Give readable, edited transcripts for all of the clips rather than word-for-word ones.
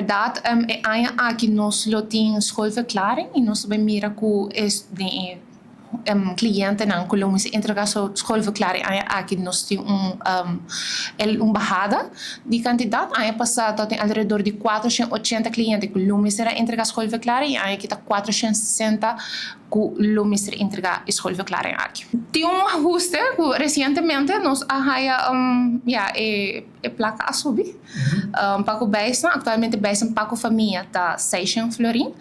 Berdad, e aña aki nos lo tin schoolverklaring y nos ta mira cu e clientenan cu lo mester entrega su schoolverklaring aña aki, nos tin un bahada di cantidad. Aña pasa tin alrededor di 480 cliente cu lo mester entrega schoolverklaring y aña aki ta 460 cu lo mester entrega schoolverklaring aki. Tin un ahuste cu recientemente nos a haya, ja, e placa a subi. Pa cu bijstand, actualmente bijstand pa cu famia ta 600 florin.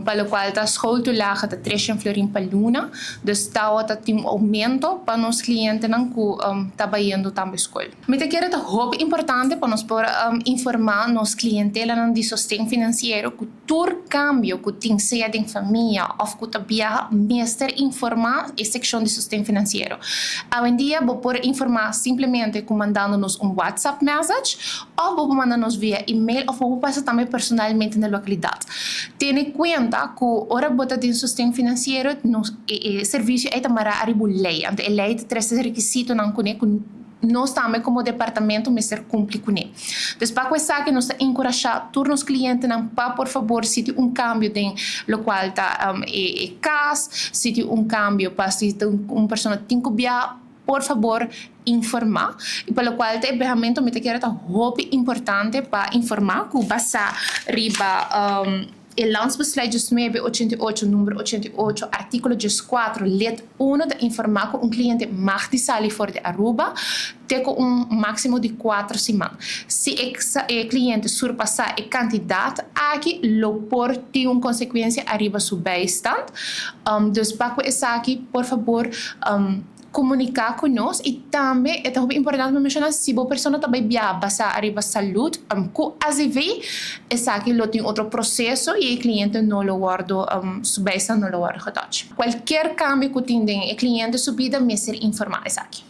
Pa locual ta schooltoelage ta 300 florin pa luna. Dus ta tin un aumento pa nos clientenan cu ta bayendo tambe scol. Mi ta kere ta hopi importante pa nos por informa nos clientela di sosten financiero cu tur cambio cu tin, sea den famia of cu ta biaha, mester informa e seccion di sosten financiero. Awendia, bo por informa simplemente cu mandando nos un WhatsApp message of bo por manda nos via e-mail of bo por pasa tambe personalmente na localidad. Tene cuenta cu ora bo ta den sosten financiero, nos e servicio ta mara ariba ley. Anto, e ley ta trece requisitonan cu nos tambe como departamento mester cumpli cu ne. Dus pa esaki nos ta encurasha tur nos clientenan pa, por fabor, si tin un cambio den locual ta e cas, si tin un cambio pa si un persona tin cu biaha, por fabor, informa. Y pa locual ta e biahamento, mi ta kere ta hopi importante pa informa cu basa riba e landsbesluit 988 number 88, articulo 4, lid 1, ta informa cu un cliente mag di sali for di Aruba te cu un maximo di 4 siman. Si e cliente surpasa e cantidad aki, lo por tin un consecuencia ariba su bijstand. Dus pa esaki, por fabor, comunica cu nos. Y tambe ta importante menciona, si e persona tambe biaha basa ariba salud cu AZV, esaki lo tin otro proceso y e cliente no lo wordo su bijstand no lo wordo getouch. Cualkier cambio cu tin den e cliente su bida, mester informa esaki.